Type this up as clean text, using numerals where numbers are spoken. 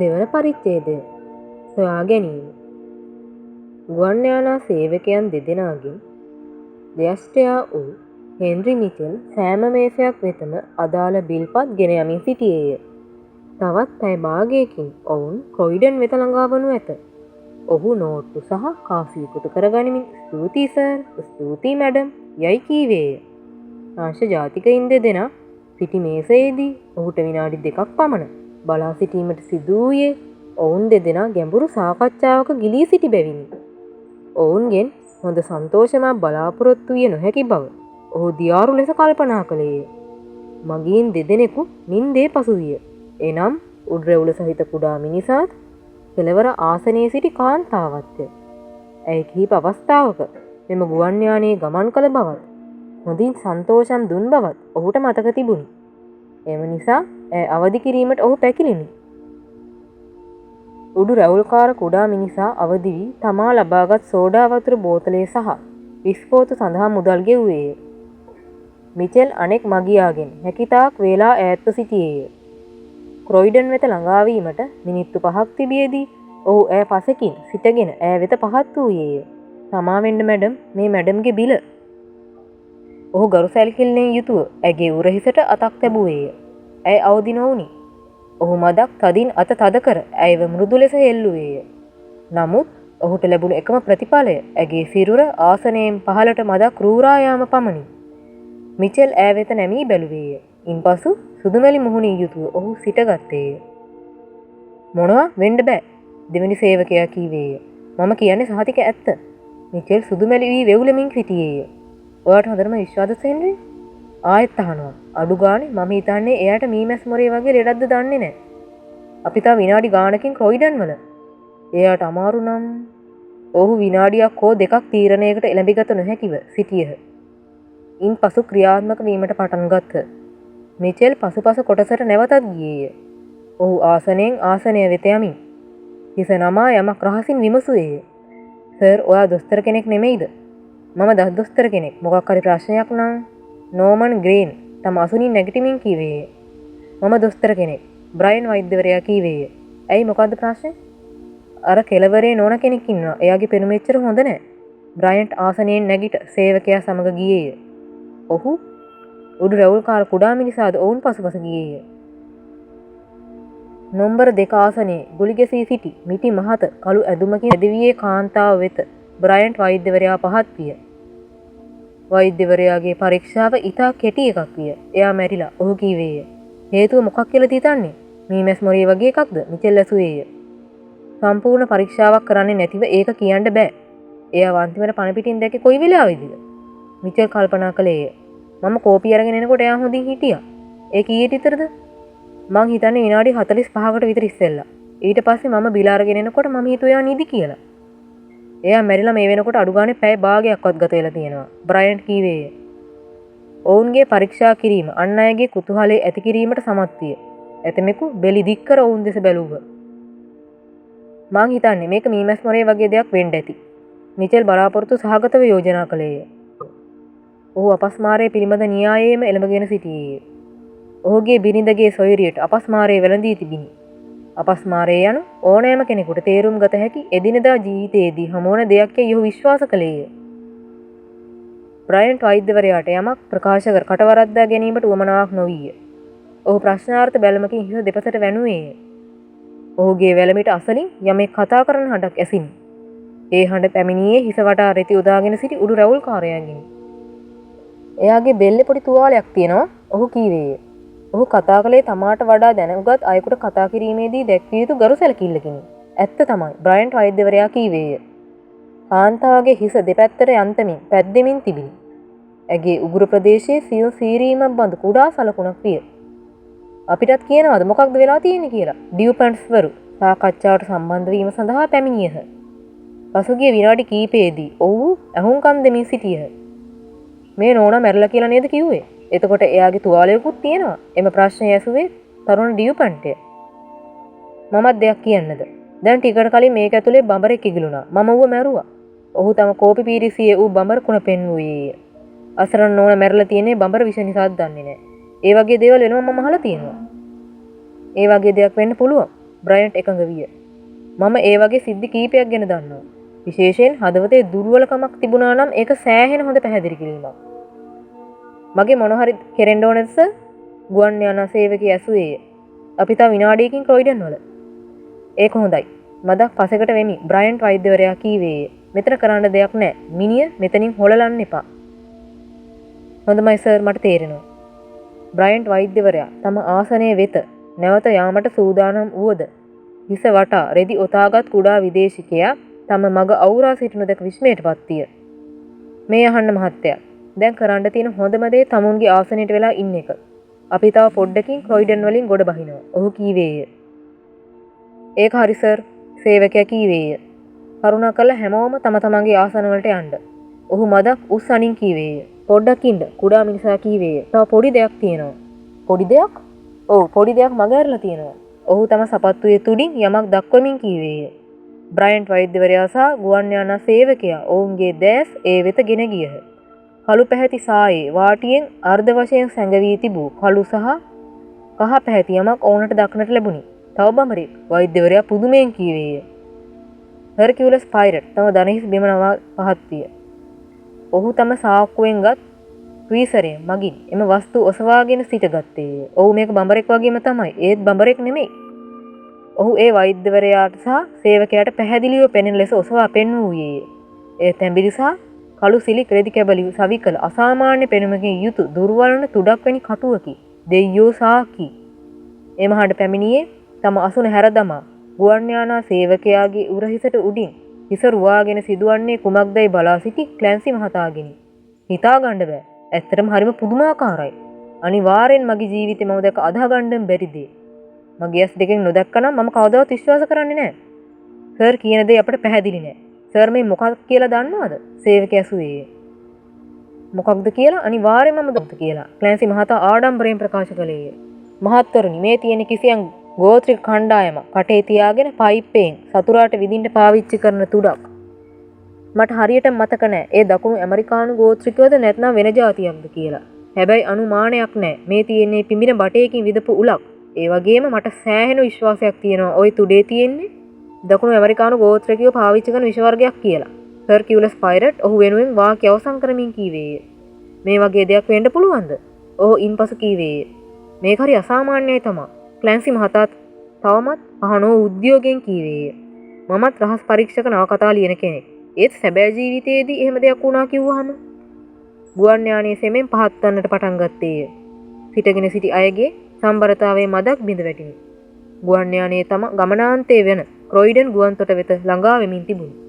දෙවන පරිච්ඡේදය සොයා ගැනීම. ගුවන් යානා සේවකයන් දෙදෙනාගෙන් ජ්‍යෙෂ්ඨයා වූ හෙන්රි මිචෙල් සෑම මේසයක් වෙතම අදාළ බිල්පත් ගෙන යමින් සිටියේය. තවත් පැය භාගයකින් ඔවුන් ක්‍රොයිඩන් වෙත ළඟා වනු ඇත. ඔහු නෝට්ටු සහ කාසි එකතු කරගනිමින් ස්තුතියි සර්, ස්තුතියි මැඩම් යයි කීවේය. ප්‍රංශ ජාතිකයින් දෙදෙනා සිටි මේසයේදී ඔහුට විනාඩි 2ක් පමණ බලා සිටීමට සිදු වූයේ ඔවුන් දෙදෙනා ගැඹුරු සාකච්ඡාවක ගිලී සිටි බැවිනි. ඔවුන්ගෙන් හොඳ සන්තෝෂමක් බලාපොරොත්තු විය නොහැකි බව ඔහු දියාරු ලෙස කල්පනා කළේය. මගීන් දෙදෙනෙකු නින්දේ පසු විය. එනම් උඩරැවුල සහිත කුඩා මිනිසාත් කෙළවර ආසනයේ සිටි කාන්තාවත්ය. ඇය කිහිප අවස්ථාවක මෙම ගුවන් යානයේ ගමන් කළ බවත් හොඳින් සන්තෝෂම් දුන් බවත් ඔහුට මතක තිබුණි. එම නිසා ඇය අවදි කිරීමට ඔහු පැකිලිනි. උඩු රැවුල්කාර කුඩා මිනිසා අවදි වී තමා ලබාගත් සෝඩා වතුර බෝතලය සහ විස්කෝතු සඳහා මුදල් ගෙව්වේය. මිචෙල් අනෙක් මගියාගෙන් හැකිතාක් වේලා ඈත්ව සිටියේය. ක්‍රොයිඩන් වෙත ළඟාවීමට මිනිත්තු 5ක් තිබියදී ඔහු ඈ පසෙකින් සිටගෙන ඈ වෙත පහත් වූයේය. සමාවෙන්න මැඩම්, මේ මැඩම්ගේ බිල. ඔහු ගරු සැලකිල්ලෙන් යුතුව ඇගේ උරහිසට අතක් තැබුවේය. ඇය අවදි නොවුනි. ඔහු මදක් තදින් අත තද කර ඇයව මෘදු ලෙස හෙල්ලුවේය. නමුත් ඔහුට ලැබුණු එකම ප්‍රතිඵලය ඇගේ සිරුර ආසනයෙන් පහළට මදක් රූරා යාම පමණි. මිචෙල් ඈ වෙත නැමී බැලුවේය. ඉන්පසු සුදුමැලි මුහුණින් යුතුව ඔහු සිටගත්තේය. මොනවා වෙන්න බෑ, දෙවැනි සේවකයා කීවේය. මම කියන්නේ සහතික ඇත්ත. මිචෙල් සුදුමැලි වී වෙවුලමින් සිටියේය. ඔයාට හොඳටම විශ්වාසද හෙන්රි? ආයෙත් අහනවා. අඩු ගානේ මම හිතන්නේ එයාට මීමැස් මොරේ වගේ ලෙඩක්ද දන්නේ නෑ. අපි තව විනාඩි ගානකින් ක්‍රොයිඩන් වල. එයාට අමාරු නම් ඔහු විනාඩියක් හෝ දෙකක් තීරණයකට එළඹිගත නොහැකිව සිටියහ. ඉන්පසු ක්‍රියාත්මක වීමට පටන් ගත්හ. මිචෙල් පසුපස කොටසට නැවතත් ගියේය. ඔහු ආසනයෙන් ආසනය වෙත යමින් හිස නමා යමක් රහසින් විමසුවේය. සර්, ඔයා දොස්තර කෙනෙක් නෙමෙයිද? මම දත් දොස්තර කෙනෙක්. මොකක් හරි ප්‍රශ්නයක් නම්? නෝමන් ග්‍රීන් තම අසුනින් නැගිටිමින් කීවේය. මම දොස්තර කෙනෙක්. බ්‍රයන් වෛද්‍යවරයා කීවේය. ඇයි, මොකද්ද ප්‍රශ්නේ? අර කෙළවරේ නෝන කෙනෙක් ඉන්නවා. එයාගේ පෙනුම එච්චර හොඳ නෑ. බ්‍රයන්ට් ආසනයෙන් නැගිට සේවකයා සමග ගියේය. ඔහු උඩු රැවුල්කාර කුඩා මිනිසාද ඔවුන් පසුපස ගියේය. නොම්බර 2 ආසනයේ ගුලි ගැසී සිටි මිටි මහත කළු ඇඳුමකින් ඇදවියේ කාන්තාව වෙත බ්‍රයන්ට් වෛද්‍යවරයා පහත් විය. වෛද්‍යවරයාගේ පරීක්ෂාව ඉතා කෙටි එකක් විය. එයා මැරිලා, ඔහු කීවේය. හේතුව මොකක් කියලාද හිතන්නේ? මීමැස් මොරේ වගේ එකක්ද? මිචෙල් ඇසුවේය. සම්පූර්ණ පරීක්ෂාවක් කරන්නේ නැතිව ඒක කියන්න බෑ. එයා අන්තිමට පණ පිටින් දැක්කේ කොයි වෙලාවෙදිද? මිචෙල් කල්පනා කළේය. මම කෝපි අරගෙන එනකොට එයා හොඳින් හිටියා. ඒ කීයට විතරද? මං හිතන්නේ විනාඩි 45කට විතර ඉස්සෙල්ලා. ඊට පස්සේ මම බිල අරගෙන එනකොට මම හිතුවා එයා නිදි කියලා. එයා මැරිලා මේ වෙනකොට අඩු ගානේ පැය භාගයක්වත් ගත වෙලා තියෙනවා. බ්‍රයන්ට් කීවේය. ඔවුන්ගේ පරීක්ෂා කිරීම අන් අයගේ කුතුහලය ඇති කිරීමට සමත් විය. ඇතමෙකු බෙලි දික් කර ඔවුන් දෙස බැලූහ. මං හිතන්නේ මේක මීමැස් මොරේ වගේ දෙයක් වෙන්න ඇති. මිචෙල් බලාපොරොත්තු සහගතව යෝජනා කළේය. ඔහු අපස්මාරය පිළිබඳ න්‍යායයේම එළඹගෙන සිටියේය. ඔහුගේ බිරිඳගේ සොයුරියට අපස්මාරය වැළඳී තිබිණි. අපස්මාරය යනු ඕනෑම කෙනෙකුට තේරුම් ගත හැකි එදිනෙදා ජීවිතයේදී හමුවන දෙයක් යැයි ඔහු විශ්වාස කළේය. බ්‍රයන්ට් වෛද්‍යවරයාට යමක් ප්‍රකාශ කර කටවරද්දා ගැනීමට උවමනාවක් නොවිය. ඔහු ප්‍රශ්නාර්ථ බැල්මකින් හිස දෙපසට වැනුවේය. ඔහුගේ වැලමිට අසලින් යමෙක් කතා කරන හඬක් ඇසිනි. ඒ හඬ පැමිණියේ හිස වටා රෙදි උදාගෙන සිටි උඩු රැවුල්කාරයාගෙනි. එයාගේ බෙල්ලේ පොඩි තුවාලයක් තියෙනවා, ඔහු කීවේය. ඔහු කතා කළේ තමාට වඩා දැනුගත් අයෙකුට කතා කිරීමේදී දැක්විය යුතු ගරු සැලකිල්ලකිනි. ඇත්ත තමයි, බ්‍රයන්ට් වෛද්‍යවරයා කීවේය. කාන්තාවගේ හිස දෙපැත්තට යන්තමින් පැද්දෙමින් තිබිණි. ඇගේ උගුර ප්‍රදේශයේ සියුම් සීරීමක් බඳු කුඩා සලකුණක් විය. අපිටත් කියනවාද මොකක්ද වෙලා තියෙන්නේ කියලා? ඩියුපන්ට්ස්වරු සාකච්ඡාවට සම්බන්ධ වීම සඳහා පැමිණියහ. පසුගිය විනාඩි කීපයේදී ඔවුහු ඇහුම්කන් දෙමින් සිටියහ. මේ නෝනා මැරිලා කියලා නේද කිව්වේ? එතකොට එයාගේ තුවාලයකුත් තියෙනවා. එම ප්‍රශ්නය ඇසුවේ තරුණ ඩියුපන්ට්ය. මමත් දෙයක් කියන්නද? දැන් ටිකට කලින් මේක ඇතුලේ බඹරෙක් ඉගිලුණා. මම ඌව මැරුවා. ඔහු තම කෝපි පීරිසියේ ඌ බඹර කුණ පෙන්වුවේය. අසරණ නෝනා මැරිලා තියෙන්නේ බඹර විෂ නිසාද දන්නේ නෑ. ඒ වගේ දේවල් වෙනවා මම අහලා තියෙනවා. ඒ වගේ දෙයක් වෙන්න පුළුවන්. බ්‍රයන්ට් එකඟ විය. මම ඒ වගේ සිද්ධි කීපයක් ගැන දන්නවා. විශේෂයෙන් හදවතේ දුර්වලකමක් තිබුණා නම් ඒක සෑහෙන හොඳ පැහැදිලි කිරීමක්. මගේ මොන හරි කෙරෙන්න ඕනද සර්? ගුවන් යානා සේවකයා ඇසුවේය. අපි තව විනාඩියකින් ක්‍රොයිඩන් වල. ඒක හොඳයි. මදක් පසෙකට වෙමි. බ්‍රයන්ට් වෛද්‍යවරයා කීවේය. මෙතන කරන්න දෙයක් නෑ. මිනිය මෙතනින් හොලලන්න එපා. හොඳමයි සර්, මට තේරෙනවා. බ්‍රයන්ට් වෛද්‍යවරයා තම ආසනය වෙත නැවත යාමට සූදානම් වුවද හිස වටා රෙදි ඔතාගත් කුඩා විදේශිකයා තම මග අවුරා සිටිනු දැක විස්මයට පත්විය. මේ අහන්න මහත්තයා, දැන් කරන්න තියෙන හොඳම දේ තමුන්ගේ ආසනයට වෙලා ඉන්න එක. අපි තව පොඩ්ඩකින් ක්‍රොයිඩන් වලින් ගොඩ බහිනවා. ඔහු කීවේය. ඒක හරි සර්, සේවකයා කීවේය. කරුණාකරලා හැමෝම තම තමන්ගේ ආසන වලට යන්න. ඔහු මදක් උස් අනින් කීවේය. පොඩ්ඩක් ඉන්න, කුඩා මිනිසා කීවේය. තව පොඩි දෙයක් තියෙනවා. පොඩි දෙයක්? ඔව්, පොඩි දෙයක් මග ඇරලා තියෙනවා. ඔහු තම සපත්තුවේ තුඩින් යමක් දක්වමින් කීවේය. බ්‍රයන්ට් වෛද්‍යවරයා සහ ගුවන් යානා සේවකයා ඔවුන්ගේ දෑස් ඒ වෙත ගෙන ගියහ. කළු පැහැති සායේ වාටියෙන් අර්ධ වශයෙන් සැඟවී තිබූ කළු සහ කහ පැහැති යමක් ඔවුන්ට දක්නට ලැබුණි. තව බඹරෙක්, වෛද්‍යවරයා පුදුමයෙන් කීවේය. හර්කියුලස් පයිරට් තම දනහිස් බිම නවා පහත් විය. ඔහු තම සාක්කුවෙන් ගත් ට්වීසරය මගින් එම වස්තු ඔසවාගෙන සිටගත්තේය. ඔහු මේක බඹරෙක් වගේම තමයි, ඒත් බඹරෙක් නෙමෙයි. ඔහු ඒ වෛද්‍යවරයාට සහ සේවකයාට පැහැදිලිව පෙනෙන ලෙස ඔසවා පෙන්වූයේය. එය තැඹිලි සහ කළු සිලි රෙදි කැබලි සවි කළ අසාමාන්‍ය පෙනුමකින් යුතු දුර්වලන තුඩක් වැනි කටුවකි. දෙයියෝ සාකි. එම හඬ පැමිණියේ තම අසුන හැර දමා ගුවන් යානා සේවකයාගේ උරහිසට උඩින් හිස රුවාගෙන සිදුවන්නේ කුමක්දයි බලා සිටි ක්ලැන්සි මහතාගෙනි. හිතා ගන්න බෑ. ඇත්තටම හරිම පුදුමාකාරයි. අනිවාර්යෙන් මගේ ජීවිතේ මම දැක අදහ ගන්න බැරි දේ. මගේ ඇස් දෙකෙන් නොදැක්කනම් මම කවදාවත් විශ්වාස කරන්නේ නෑ. සර් කියන දේ අපට පැහැදිලි නෑ. සර් මේ මොකක් කියලා දන්නවද? සේවකයා ඇසුවේය. මොකක්ද කියලා අනිවාර්යෙන්ම මම දන්නවා කියලා ක්ලැන්සි මහතා ආඩම්බරයෙන් ප්‍රකාශ කළේය. මහත්වරුනි, මේ තියෙන කිසියම් ගෝත්‍රික කණ්ඩායම කටේ තියාගෙන පයිප්පයෙන් සතුරාට විදින්න පාවිච්චි කරන තුඩක්. මට හරියට මතක නෑ ඒ දකුණු ඇමරිකානු ගෝත්‍රිකයෝද නැත්නම් වෙන ජාතියක්ද කියලා. හැබැයි අනුමානයක් නෑ. මේ තියෙන්නේ පිඹින බටයකින් විදපු උලක්. ඒ වගේම මට සෑහෙන විශ්වාසයක් තියෙනවා ওই තුඩේ තියෙන්නේ දකුණු ඇමරිකානු ගෝත්‍රිකයෝ පාවිච්චි කරන විෂ වර්ගයක් කියලා. හර්කියුලස් පයිරට් ඔහු වෙනුවෙන් වාක්‍ය අවසන් කරමින් කීවේය. මේ වගේ දෙයක් වෙන්න පුළුවන්ද? ඔහු ඉන්පසු කීවේය. මේක හරි අසාමාන්‍යයි තමා. ක්ලැන්සි මහතාත් තවමත් අහනෝ උද්‍යෝගයෙන් කීවේය. මමත් රහස් පරීක්ෂක නවකතා ලියන කෙනෙක්. ඒත් සැබෑ ජීවිතයේදී එහෙම දෙයක් වුණා කිව්වහම ගුවන් යානයේ සෙමෙන් පහත් වන්නට පටන් ගත්තේය. සිටගෙන සිටි අයගේ සම්බරතාවයේ මදක් බිඳ වැටිනි. ගුවන් යානයේ තම ගමනාන්තයේ වෙන ක්‍රොයිඩන් ගුවන්තොට වෙත ළඟා වෙමින් තිබුණි.